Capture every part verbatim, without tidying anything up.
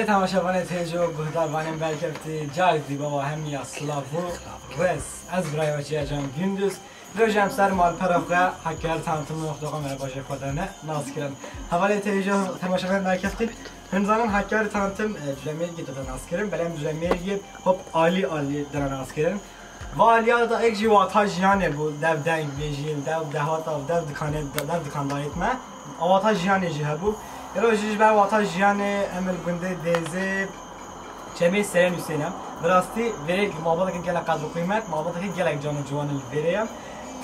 Temaşevanê têjo, guhdarvanên berkeftî, carek dî bava hemiya silav û rêz. Ez birayê we Çiya Can Gündüz. Roj em ser malpera xwe Hakkari Tanıtım nokta com re bajê xwe dene nas kirin. Hevalê têjo, temaşevanên berkeftî, hûn zanin Hakkari Tanıtım, e, Culemêrgê dide nas kirin, belê em Culemêrgê hop alî alî dine nas kirin. Va aliya da ek jî wata jiyanê bû, dev deng bêjî, dev dehata, dev dikanê, dev dikandariyet me. Wata jiyanê jî hebû. Êro jî ji ber wata jiyanê em li gundê Dêzê Çemê Seren Hüseyin em. Bi rastî vêrê malbateke gelek qedr û qîmet, malbateke gelek can û ciwan li vêrê ye.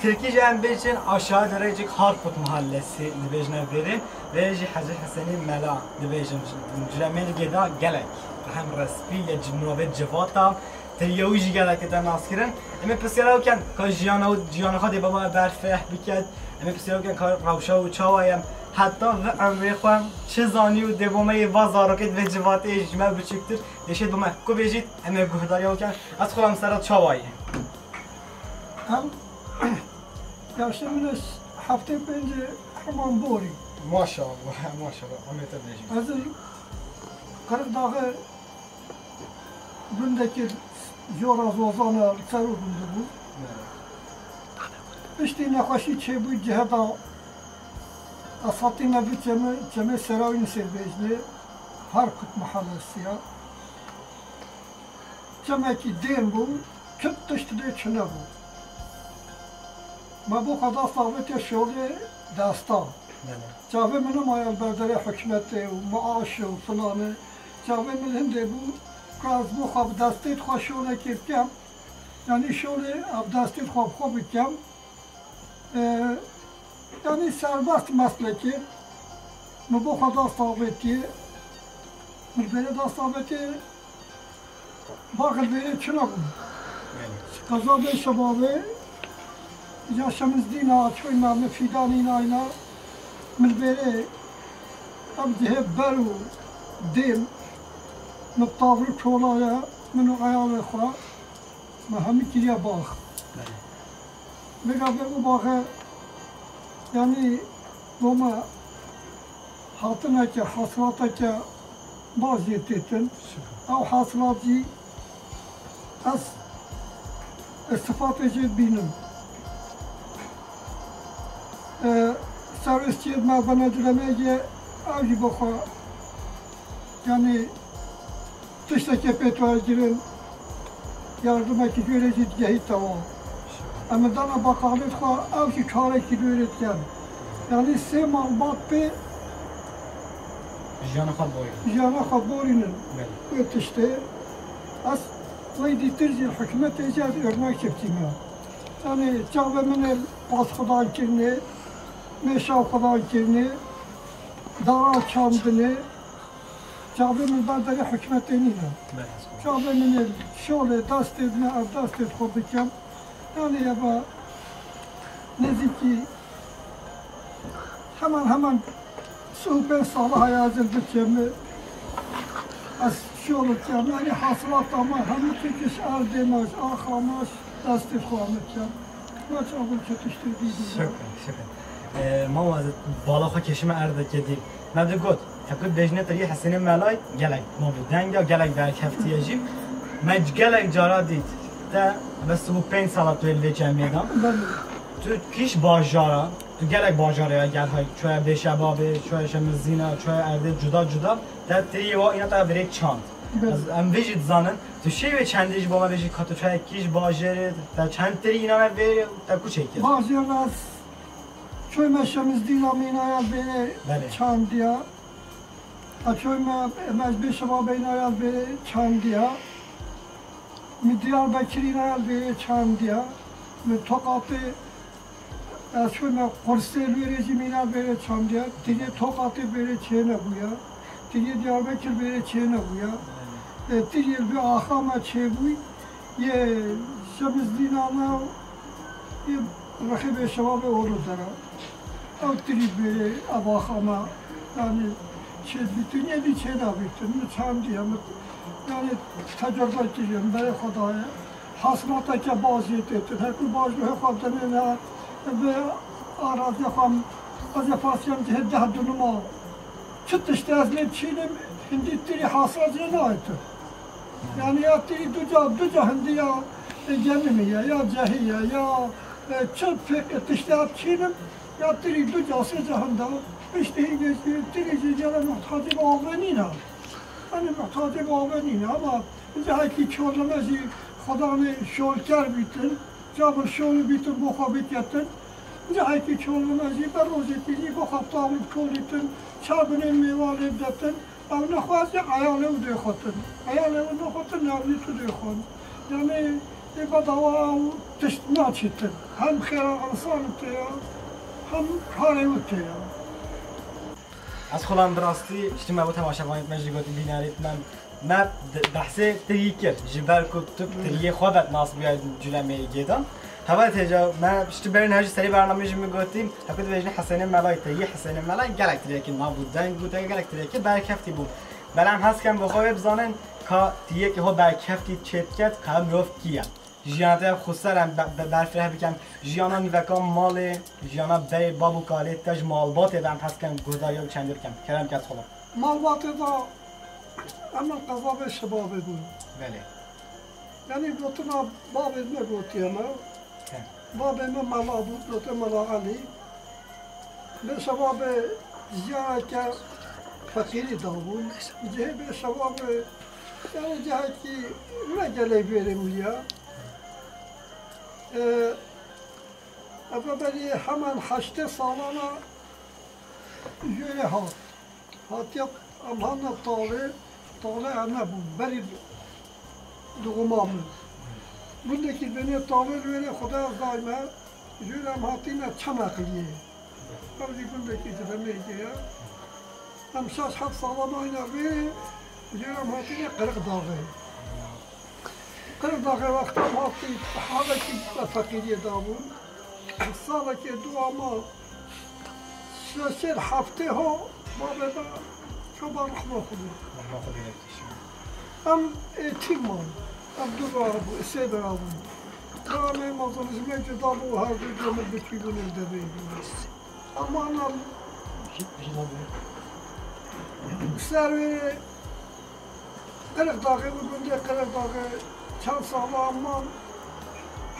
Tirkî jî em bêjin aşağı derecik Harput Mahallesi dibêjine vêrê. Vêrê jî Hecî Hesenî Mela dibêjin. Culemêrgê da gelek. Hem resmî ye, mirovê civata. Tiriyê wî jî gelek dide nas kirin. Em ê pisyara wî ken ka jiyana wî, jiyana xwe dê baba berfireh biket. Em ê pisyara wî ken ka rewşa wî çawa ye. Heta vê emrê xwe çi zanî û dê bo me yê va zarokê di vê civatê ji me biçûktir dê şêt bo me. Ku bêjît em ê guhdariya wî ken. Ez xwe em sera çawa yê. Em yaşê min heftê pênc e, heman borî. Maşallah, maşallah. Em ê te bêjin. Ez Qirixdaxê gundekî jora zozan e, li ser û gund bû. Piştî nexweşî çêbû cihê da ez hatîme vî çemê, çemê Sera Yûnisê dibêjinê, Harput Mahallesi ya. Çemekî dên bû, çi tişt lê çinebû. Me bo xwe da savêtê şolê destan. Belê. Çavê min nemaya li ber derê hikûmetê û maaş û filanê. Çavê min hindê bû, ku ez bo xwe bi destê xwe şolekê bikem. Yanî şolê ev destê xwe bi xwe bikem. E, yanî serbest meslekê. Min bo xwe da savêtiyê. Min bêrê da savêtiyê. Baxil vêrê çi nebû? Belê. Qeza bê şebabê, ya şemizdîna, çoy me, me fîdanî nayna, min vêrê ev cihê ber û dêm, min tavri çolaya, min û eyalê xwe, me hemî kiriye bax. Belê. Vêga vê û baxê, yanî bo me hatineke, hasilateke baş jê têtin. Ew hasilat jî ez îstîfadê jê dibînim. E, serwestiyê me bena Culemêrgê, ew jî bo xwe, yanî, tiştekê pê tayê kirin, yardimekî jê re jî digehî tewa. Em ê dana baqalê xwe, ew jî çarekî li wê re dikin. Yanî sê malbat pê jiyana xwe borînin. Jiyana xwe borînin. Belê. Wê tiştê. Ez wê dîtir jî hikûmetê jî ez örnek çêdîme. Yanî çavê min ê paşxwedan kirinê, mêşa xwedan kirinê, dara çandinê, çavê min ber derê hikûmetê nîne. Belê. Çavê min ê şolê destê dime, ev destê xwe bikem. Yanî eva nêzîkî heman heman sih û pênc sala heye ez li biçê min. Ez şol dikem. Yanî hasilata me hemû tişt ji erdê me, ji axa me, ji destê xwe me dikem. Maç abim çi tiştê dî dî. Şükür, şükür. Ee, mama, ez bala xwe keşime erdekê dî. Me digot, hekû bêjine te yê Hesenê Melay gelek navûdeng e, gelek berkeftiye jî. Me gelek cara dît. Te bes û pênc sala tu yê li vê çemê de. Belê. Tu kîş bajara, tu gelek bajarê ya gel hay, çoya Bêşebabê, çoya Şemizîna, çoya erdê cuda cuda. Te tiriyê wa îna te virêk çand. Belê. Ez, em vê jî dizanin. Tu şêy wê çendê ji bo me bêjî ka tu çayekî ji bajêrê, te çend tirî îna me vê, te ku çêkir? Bajêr ez çoy me Şemizdîna mîna ya vê Belê. Çandiya. A çoy me, me ji Bêşebabê îna ya vê çandiya. Mi Diyarbekirî îna ya vê çandiya. Mi Tokatê Ez çûme Qursê li wê rê jî mîna vê rê çandiya, tiriyê Toqatê vê rê çênebûya, tiriyê Diyarbekir vê rê çênebûya. E, tiriyê li vê axa me çêbûy, yê Şemizdîna me, yê rexê Bêşebabê Orlu dera. Ew tirî vê rê ev axa me, yanî çêdibîtin, êdî çênabîtin. Min çandiye, min, yanî tecrube kiriye, min berê xwe daye. Hasilateke baş jê têtin. Her ku baş guhê xwe dinêne, bi araziya xwe, ez ê fasiyem cihê deh dunima. Çi tiştê ez lê çînim, Hindî tirî hasa cê nayê tu. Yani ya tirî du ca, du ca hindî ya, e, genimî ye, ya cehî ye, ya, e, çi pêk tiştê hat çînim, ya tirî du ca, sê ca hinda. Piştî hingê jî tirî jî gele muhtacê bi avê nîne. Hani muhtacê bi avê nîne ama cihekî çolime jî xwedanê şolker bîtin, cabir şolî bîtin bo xwe biketin. Cihekî çolime jî ber rojekî jî bo xwe tavî kolîtin, çar binên mêwa lê bidetin. Ew nexwazî eyalê û dêxwetin. Eyalê û nexwetin navnî tu dêxwin. Yani ê bedawa ew tişt naçîtin. Hem xêra însan tê ya, hem karê wî tê ya. Ez xulam bi rastî piştî me bo temaşevanê me jî gotî bînerêt me, me di- behsê tirî kir. Ji ber ku tu tiriyê xwe vet nas bûye cule mêrî gêdan. Heval têca me piştî berî niha jî serî bernameyê jî min gotî, heko dibêjin Hesênê Melayê, tiriyê Hesênê Melayê gelek tiriyekî nabû, deng bû, te gelek tiriyekî berkeftî bû. Bela em hez kem bi xwe wê bizanin ka tiriyekî ho berkeftî çêdiket, ka mirov kî ye? Jiyana te xweser em be- be- berfireh bikem. Jiyana nîveka malê, jiyana berê bab û kalê te ji malbatê ve em hez kem guhdariya û çendê bikem. Kerem kes xwe. Malbatê de em li qezabê Şebabê bûn. Belê. Yani gotina babê me gotiye me. He. Babê me mela bû, gote Mela Elî. Bê Şebabê jiyaneke feqîrî dabûn. Cihê Bê Şebabê yani cihekî ne gelek bêrê wî ya. Ee, Ev berî hemen heştê salana jêrê hat. Hatiye em hatine talê, talê ev nebû, berî dixuma min. Gundekî binê talê li wêrê Xwedaya zayme, jêrê em hatîne Çemeqliyê. Ev jî gundekî ji Demêrgê ye. Em şeş heft sala mayne vê, jêrê em hatîne Qiriqdaxê. Qiriqdaxê wexta em hatî halekî me feqîriyê dabûn. Salekê dû ama şeşêr heftê ho babê me çoban rehma xwe bû. Rehma xwe dê. Em êtîm man. Em du bira bû, sê bira bûn. Bira me mezin ji me cuda bû, her du cemil biçî bûn li devê. Ama ana ser wê Qiriqdaxê û gundê Qiriqdaxê çend sala man,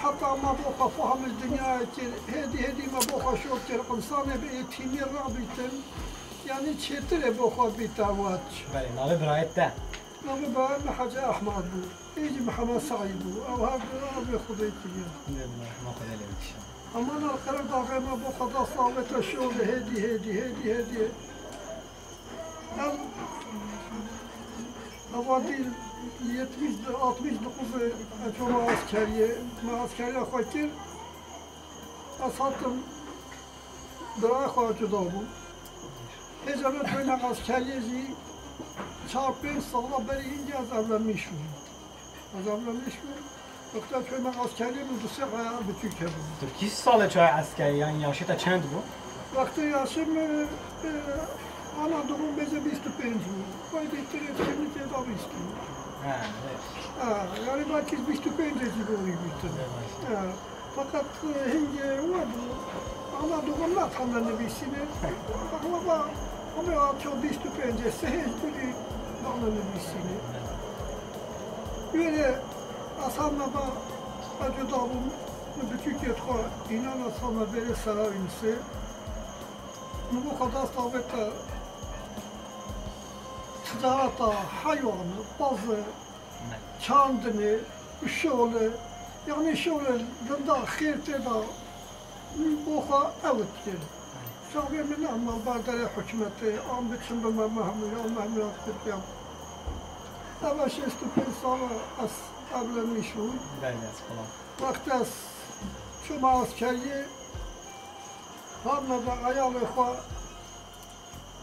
heta me bo xwe fehm ji dinyayê kir, hêdî hêdî me bo xwe şok kir, însanê bi êtîmî rabîtin, yanî çêtir ê bo xwe bîte weç. Belê, navê birayê te? Navê birayê me Hecî Ehmed bû, ê jî Mihemed Seîd bû, ew her du ev ê Xwedê kiriye. Lê bi rehma Xwedê lê bikişe. Hemana Qiriqdaxê me bo xwe dest avête şolê hêdî hêdî, hêdî hêdî. Em hevadî yetmiş, altmış dokuz e, çoma eskeriyê, me eskeriya xwe kir. Ez hatim birayê xwe cuda bûm. Hêja me çûyne eskeriyê jî çar pênc sala berî hingê ez evlenmiş bûm. Ez evlenmiş bûm. Wexta çûyme eskeriyê min du sê aya biçûk hebû. Tu kî salê çûye eskeriyê, yanî yaşê te çend bû? Wextê yaşê min, e, ana dixwim bêje bîst û pênc bû. Vay bêhtirê dikirî tê de bîst bû. He, evet. Ha, yani belkî bîst û pênc jî borî bîtin. Evet. Ha, fakat, e, hingê we bû. Ana dixwim ne tam de nivîsîne. Bak, baba, ama ya çok bîst û pênc, sehê jî bana nivîsîne. Wêrê ez hevna ba, ez cuda bûm, min biçûkê xwe înan ez hevna berê sera Yûnisê. Min bo xwe dest avête ticareta heywanê, pezê, çandinê, şolê, yanî şolê linda xêr tê de. Bo xwe ew dikir. Çavê min ne malbardarê hikûmetê, an biçim bi me mehmû, ya mehmû ya Tirkiye. Eva şêst û pênc sala ez evlenmiş bûm. Belê, ez xulam. Wextê ez çûme eskeriyê, hevna de eyalê xwe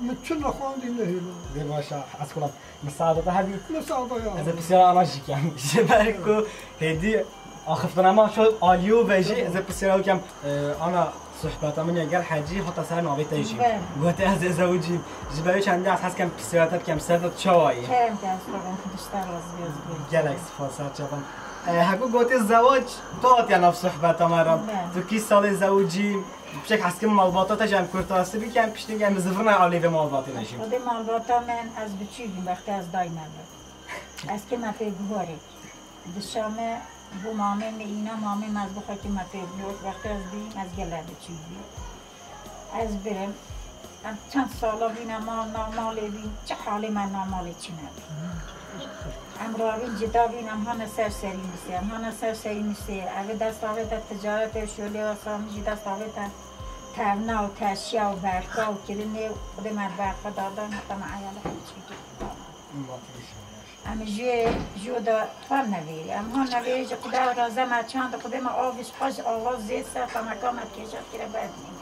Min çi nexwendî nehêlo. Dê baş e, ez xulam. Misaade te hebî? Misaade ya. Ez ê pisyara ana jî kem. Ji ber ku hêdî axiftina me şo aliyê ve jî, ez ê pisyara ew kem, e, ana sohbeta min ya gel Hecî hata ser navê te jî. Be. Gote ez ê zewicîm. Ji ber çendî ez hez kem pisyara te bikem, ser te çawa yî? Kerem ke ez xwe kem, Xwediştar razî be, ez be. Gelek spas, ser çavan. E, heko gotê zewac, tu hatiye nav sohbeta me re. Ne. Tu kî salê zewicî, piçek heskim malbata te jî em kurtasî bikin, piştî em zivirna alê vê malbatê de jî. Xwedê malbata min ez biçûk bûm, wextê ez dayî me bû. Ez kêm pê guhorê. Dişa me bo mamê me îna, mamê me ez bixwe kêm pê guhor, wextê ez bîm, ez gelek biçûk bîm. Ez birim. Em çend sala bîne mal, nav malê bîn, çi halê me nav malê çîne bî. Em rabîn cida bîn, em hane ser serî misê, em hane ser serî misê. Ev dest avête ticaretê û şolê û samî jî dest avête tevna û teşiya û berka û kirinê û xwedê me berka dadan, heta me eyalê xwe çêkir. Em jê, jê de xwe nevêrî. Em ha nevêrî ji Xuda razê me çand Xwedê me avî ji qaj ava zê ser xemeka me kêşa kire berdîn.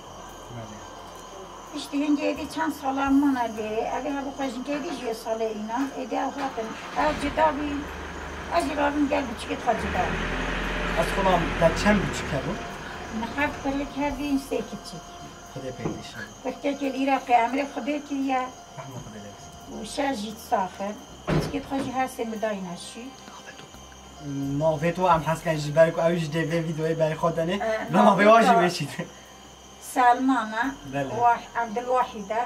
Piştî hingê êdî çend sala em mane lê, ev ê hebû xwe ji hingê êdî jê salê înan, êdî ew hatin. Ew cida bî, ez jî rabim gel biçikê xwe cida. Ez xulam te çend biçik hebû? Min heft kurik hebîn, sê kiçik. Xwedê pê dişin. Kurkekê li Iraqê emrê Xwedê kiriye. Rehma Xwedê lê bî. Û şeş jî sax in. Piçkê xwe jî her sê min dayîne şî. Navê to em hez ken ji ber ku ew jî dê vê vîdeoyê berê xwe denê. Eh, navê wa jî bêjît. Selman e, Belê. Wah-, Ebdulwahîd e,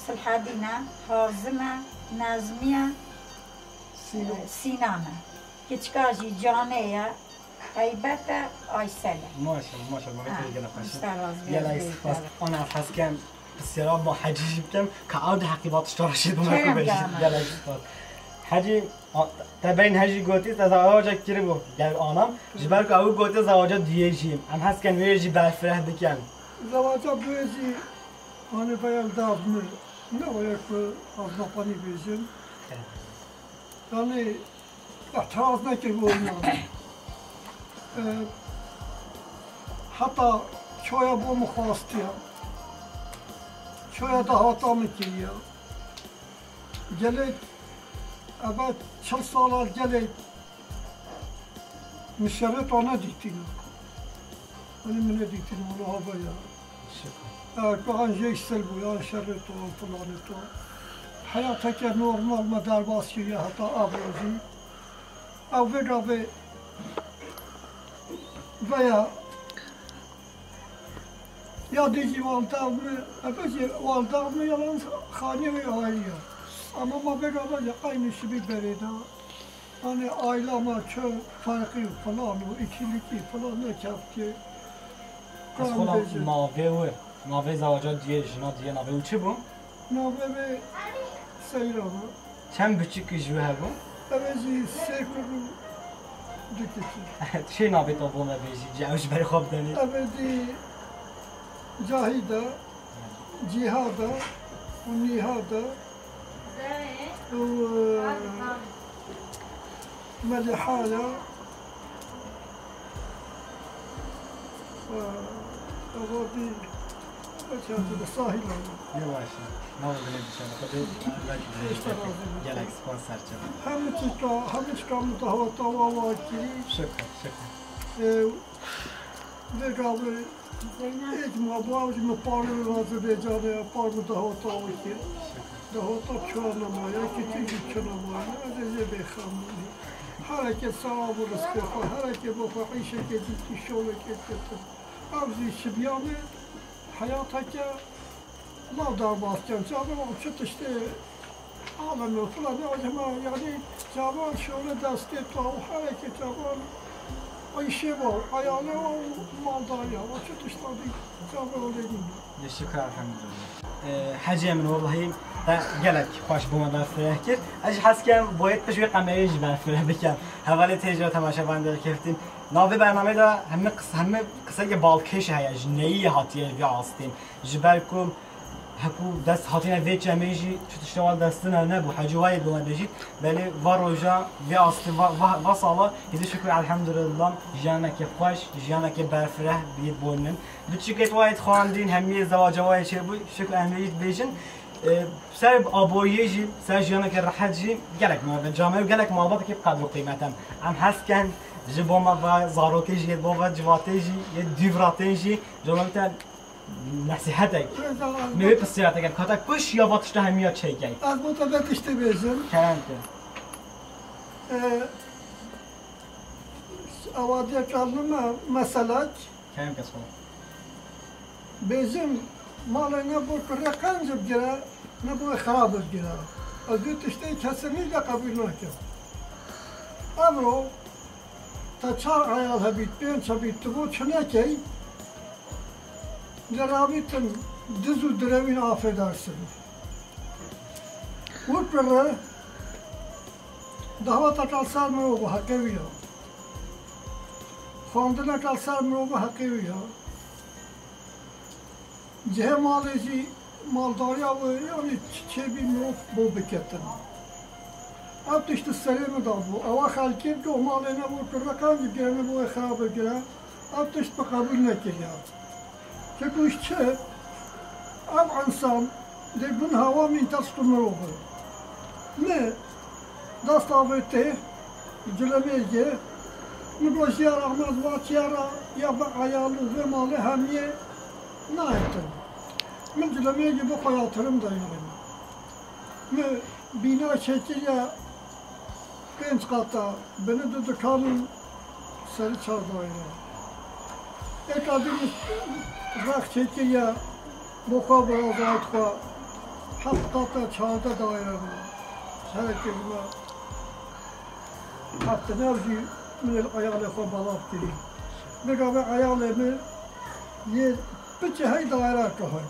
Silhedîn e, Hazim e, Nezmî ye, Sînan. Sînan e. Kiçika jî Canê ye. Heybet e, Aysel e. Maşallah, maşallah, Ha, gelek xweş e. Gelek spas. Ana ez hez kem pisyara bo Hecî jî bikim, ka ew di heqî va tişta re şêt bû me ku bêjî. Gelek spas. Hecî, a, te beyn Hecî gotî, te zewaca kiribû, gel anam. Ji ber ku ew gotî zewaca duyê jî. Em hez ken wê jî berfireh bikin. Zewaca duyê jî, hani, veya li dav min, ne waya ku ez napanî bêjim. Evet. Yani, Ehtiraz nekir bo wî navê. Ee, heta çoya bo min xwastiya. Çoya dahata min kiriya. Gelek, ebe çil sala gelek min şerê to nedîtîna. Hani min nedîtîna, wala hava ya. Şükür. Ee, ku an jê sel bû, ya şerê to, filanê to. Heyateke normal me derbas kiriye heta ev rojî. Ew vê gavê veya ya dê jî waldev min, ebe jî waldev min yalan xanî wê aî ya. Ama ma vê gava jî eynî şibî berê de. Hani aîla ma çi ferqî filan û îkîlikî filan ne kevkê. Ez xwela navê wê, navê zewaca diyê, jina diyê navê wî çi bû? Navê wê Seyran e. Çend biçik ji wî hebû? Ev ê jî sê kur û du keçik. Tu şê navê to bo me bêjî, ji ew ji ber xwe bidenê. Ev ê dî Cahîd e, Cîhad e û Nîhad e û, e, Melîha ye. Ewa dî, eçer bi sahil ama. Ne baş e. Nava binê dişan. Xwedê belkî gelek spas serçe. Hemî tişta, hemî tişta min dahweta wa wa kirî. Şükür, şükür. Ee, vê gavê êc ma bu ew jî min parê wê Azerbaycanê ya, par min dahweta wa kir. Dahweta çawa nemaye, kitî jî çi nemaye. Ez ê jê bêxem bûm. Hereke sewab û rizqê xwe, hereke bo xwe îşeke dîtî, şoleke ketin. Ev jî şibiya me heyateke nav derbas ken. Çavan çi tiştê alemê filan, ya hema, yanî, çavan şole destê to û hereke çavan îşê wa, eyalê wa û maldariya wa, çi tişta dî çavan lê nîne. Şükür, elhamdülillah. Ee, Hecê min, wellahî te gelek xweş bo me berfireh kir. Ez jî hez kem boyê pişt wê qemerê jî berfireh bikem. Hevalê têjî temaşevan derkeftin. Navê bernamê de hemî qis-, hemî qiseyê balkêş heye, ji neyî hatiye vê astîn. Ji ber ku hekû dest hatine vê çemê jî çi tişta wal destine nebû, hecî wayê bo me bêjît. Belê va roja, vê astî, va, va, va sala, hêdî şikir elhamdülillah, jiyaneke xweş, jiyaneke berfireh bî bo nin. Biçikê wayê xwendîn, hemiyê zewaca wayê çêbû, şikir em ê jî bêjin. E, ser aboriyê jî, ser jiyaneke rehet jî gelek me ve camê û gelek malbateke bi qedr û qîmet em. Em hez ken ji bo me ve zarokê jî, yê bo ve civatê jî, yê dûvratê jî, ji bo me te nesihetek. Me vê pisyaratek em, kata kuş ya va tişta hemiya çêkey. Ez bo te ve tiştê bêjim. Kerem ke. E, Awa diye çandime meselek. Kêm kes xwe. Bêjim, malê ne bo kurê qenc bigire, ne bo xirab bigire. Ez vê tiştê kesinlikle qebûl nakim. Evro, te çar eyal hebît, pênc hebît, tu bo çi nekey, lê rabîtin diz û direwîn afê dersin. Wekî re daweta kal ser mirov heqê wî ya. Xwendina kal ser mirov heqê wî ya. Cihê malê jî maldariya wê, yanî çi çêbî mirov bo biketin. Ev tişt di serê min de bû. Ewa xelkê do malê ne bo kurre qenc bigire, ne bo wê xirab bigire. Ev tişt bi qebûl nekiriya. Çi kuş çi, ev insan dê bin hawa min ters tu mirov e. Mi dest avê tê, cilemê ye, mi gojiya ra, mi zvaçiya ra, ya bi eyal û vê malê hemiyê nayêtin. Min cilemê ye bo xwe yatirim de yerin. Mi bîna çêkiriye pênc qata, binê du dikanin, serî çar daîre. Êka din rex çêkiriye bo xwe, bo zayt xwe, heft qata, çardeh daîre bû. Herekê ji me heft nev jî min ê eyalê xwe belav kirî. Bigave eyalê min yê piçê hey daîreke hey.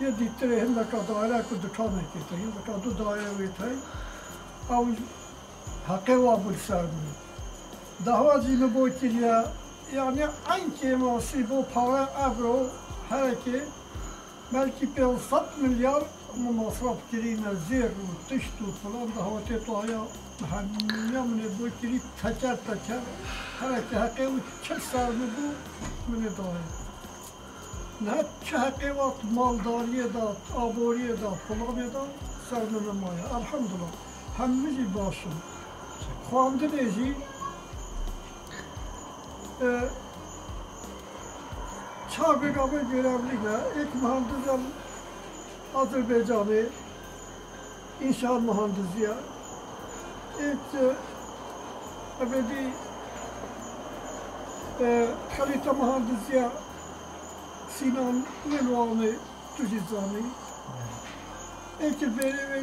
Yê dîtirê hindeka daîre ku dikanekê te, hindeka du daîre wê te. Ew heqê wa bû li ser min. Dahwa jî min bo kiriye, yanî eyn kêmasî bo pare evro herekê belkî pênc sed milyar min masraf kirîne, zêr û tişt û filan, dahwa tê tuaya hemiya min ê bo kirî teker teker, herekê heqê wî çil ser min bû, min ê dayê. Niha çi heqê wa tu maldariyê de, aboriyê de, filanê de ser min nemaye. Elhamdulillah. Hemî jî baş in. Xwendinê jî, e, çar bêgavê görevlî ne. Êk muhandis em Azerbaycanê, înşaat muhandisiya. Êk, e, ebedî, e, kalîte muhandisiya. Sînan wê li Wanê, tu jî zanî. Êkê bêrê wê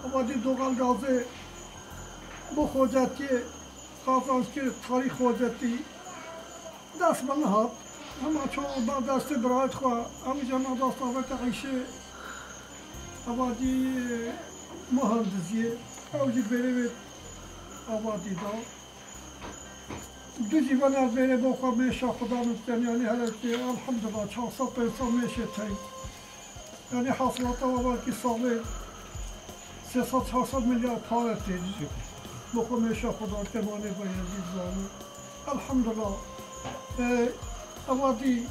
wadî doğal gazê bo xocetiyê qazanc kir, tarî xocetî dest min nehat. Hema çawa ba destê birayet xwe, ew jî hema dest avête îşê wadî muhandisiyê, ew jî bêrê wê wadî da. Du jî vana vêrê bo xwe mêşa Xudan û diken, yanî herekê, elhamdulillah, çar sed pênc sed mêşê tey. Yanî hasilata we belkî salê sê sed çar sed milyar pare tê. Bo xwe mêşa Xudan diken, wanê veyezî zanî. Elhamdulillah. E, ewa dî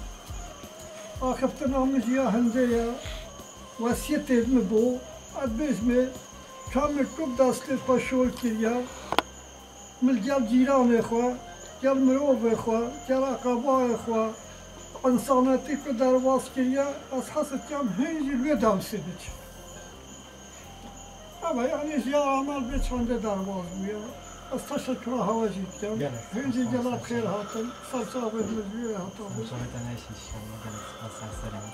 axiftina min jî ya hindê ye. Wesiyetê min bo, ez bêjmê, ka min ku destê xwe şol kiriya, min gel cîranê xwe, gel mirovê xwe, gel eqrebayê xwe, însanetî ku derbas kiriye, ez hez dikem hîn jî li wê dersê biçim. Ama yanî jiyara me li vê çandê derbas bûye. Ez teşekkura hewe jî dikim. Gelek Hîn jî spas, gelek spas. Xêr hatin, ser çavê min ji wê hatibû. Sohbeta me jî inşallah gelek spas ser serê me.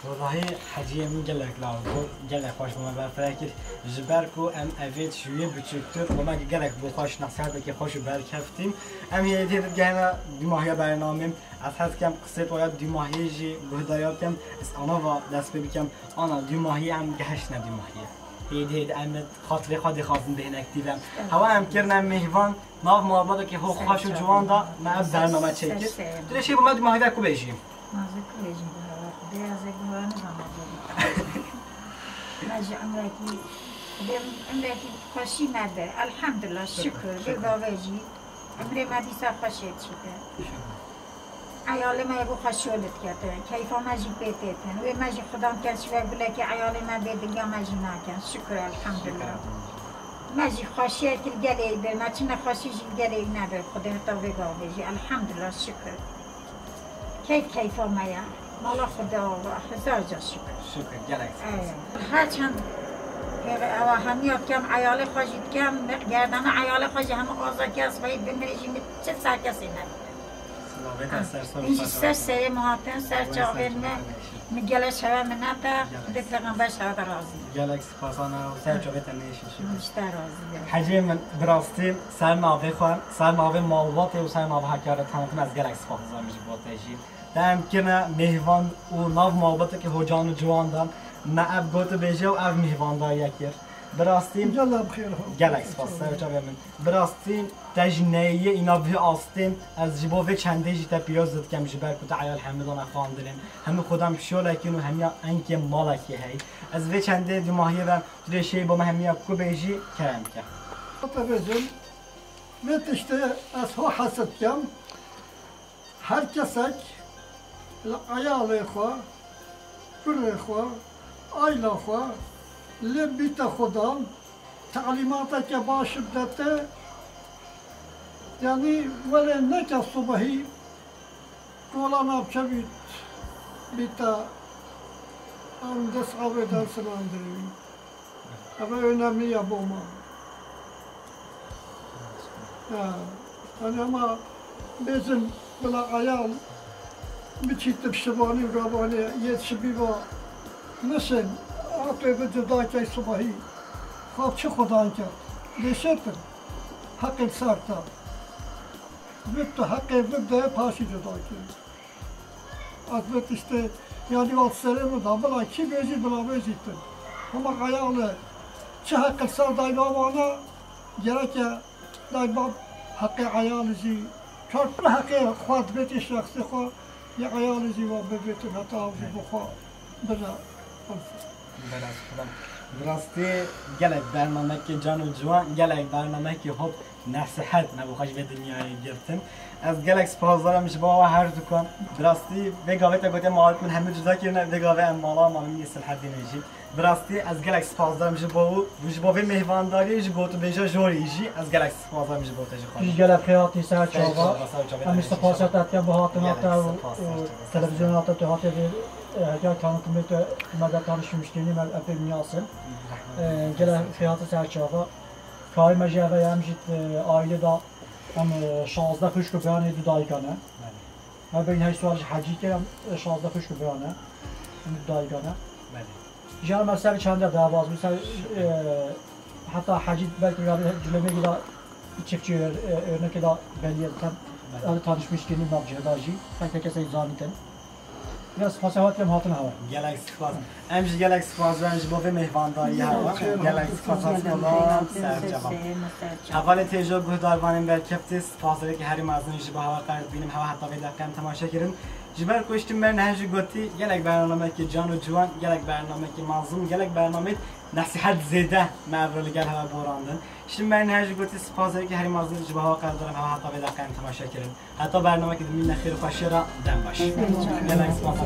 Wellahî heciyê min gelek law bû, gelek xweş bo me berfireh kir. Ji ber ku em evê ji wê biçûktir, bo me gelek bû xweş, nesiheteke xweş û berkeftîn. Em hê dê digehine dûmahiya bernamê. Ez hez dikem qisê xwe ya dûmahiyê jî guhdariya bikem, ez ana va dest pê bikem, ana dûmahiyê em gehiştine dûmahiyê. Hêdî hêdî em xatirê xwe dixwazin bêhne aktive. Hewa em kirine mêhvan, nav malbatekê ho xweş û ciwan da me ev bername çêkir. Tu dê şê bo me dûmahî ve ku bêjî? Ma ez ku bêjim bi hewa Xwedê, ez ê guhane zana bêjim. Me ji emrekî, Xwedê emrekî xweşî me de. Elhamdulillah, şükür. Vê gavê jî emrê me dîsa xweş ê diçûte. Eyalê me yê bo xwe şol dikete. Keyfa me jî pê têtin. Wê me jî Xudan kes ji we gulekê eyalê me bê dinga me jî nakin. Şükür, elhamdulillah. Me jî xweşiyek li gelê wî bê. Me çi nexweşî jî li gelê wî nebê. Xwedê heta vê gavê jî. Elhamdulillah, şükür. Keyf keyfa me ye. Mala Xwedê ava. Hezar ca şükür. Şükür, gelek spas. Her çend Ewa hemiya dikem, eyalê xwe jî dikem, gerdana eyalê xwe jî hemû azakî ez xweyî bimirê jî min çi ser kesê nebî. Slavê te ser ser. Min jî ser serê min hatin, ser çavên min. Min gelek şewe min nete, bi pêxember şewe de razî. Gelek spasana û ser çavê te nêşin şikir. Min ji te razî be. Hecê min, bi rastî ser navê xwe, ser navê malbatê û ser navê Hekarê tanîtim, ez gelek spas dizanim ji bo te jî. Te em kirine mêhvan û nav malbatekî hocan û ciwan de me ev gotibêje û ev mêhvandariye kir. Bi rastî Gelek bi xêr hat. Gelek spas, ser çavê min. Bi rastî te ji neyê îna vê astê, ez ji bo vê çendê jî te pîroz dikim, ji ber ku te eyal hemû dane xwendinê. Hemû xwedam şolekî ne û hemiya enkê malekî hey. Ez vê çendê dumahiyê ve tu dê şêy bo me hemiya ku bêjî, kerem ke. Te bêjim, vê tiştê ez ho hes dikim. Her kesek li eyalê xwe, kurê xwe, ayla xwe lê bîte xwedan, telîmateke baş bidete, yanî welê neke subehî kola navçe bît, bîte em dest avê dersinan dirêwî. Ev önemli ya bo me. Ha. Yanî ama bêjin bila eyal biçîtin şivanî û gavanê yê şibî va nisin, hatê bi cuda key subahî. Xwe çi xudan kerd? Dêşetin. Heqê ser te. Bi tu heqê bide, paşî cuda key. Ez vê tiştê, yanî, vat serê min da, bila kî bêjî, bila bêjîtin. Hema eyalê çi heqê ser dayba vana, gereke dayba heqê eyalê jî, çar tu heqê xwe dibêtî şexsê xwe, ya eyalê jî va bibêtin, heta ew jî bi xwe bine. Belas xudan. Bi rastî gelek bernamekî can û ciwan, gelek bernamekî hop nesihet me bo xwe ji vê dinyayê girtin. Ez gelek spasdar im ji bo we her dukan. Bi rastî vê gavê te gotiye malbat min hemû cuda kirine, vê gavê em mala me, min yê Silhedînê jî. Bi rastî ez gelek spasdar im ji bo û ji bo vê mêhvandariyê, ji gotûbêja jorî jî ez gelek spasdar im ji bo te jî xwe. Tu jî gelek xêr hatî ser çava. Em jî spasiya te dikin bo hatina te û, û televizyona te tu hatî vê, e, hediya tanîtimê te me de tanîşmişkirî me epey miyas in. E, gelek xêr hatî ser çava. Karê me jî ev e, em jî, e, aîlê de em, e, şazdeh xwişk û biranê du dayika ne. Belê. Me bêyî heşt sal ji hecî kir, em, e, şazdeh xwişk û bira ne. Em du dayika ne. Belê. Jî em ser çende derbaz bû, ser, e, heta hecî belkî ya Cilemêkî de çiftçî ör-, e, örnekê de belî ye, tem, Belê. Em tanîşmiş kirin nav cihê de jî. Pek kesê zanîtin. Ya spas, hatiye em hatin hewa. Gelek spas. Em jî gelek spas dikin ji bo vê mêhvandariya hewa. Gelek spas, spas, spas, ser çava. Hevalên têjo guhdarvanên berkeftî, spasdarekî herî mezin ji bo hewa qeyd dibînim, hewa heta vê deqe em temaşe kirin. Ji ber ku ji me niha jî gotî, gelek bernamekî can û ciwan, gelek bernamekî mezin, gelek bernameyê nesîhet zêde me evro li gel hewa borandin. Ji me niha jî gotî, spasdarekî herî mezin ji bo hewa qeyd dikim, hewa heta vê deqe em temaşe kirin. Heta bernamekî din, mîna xêr û xweşiyê re, dem baş. Gelek spas.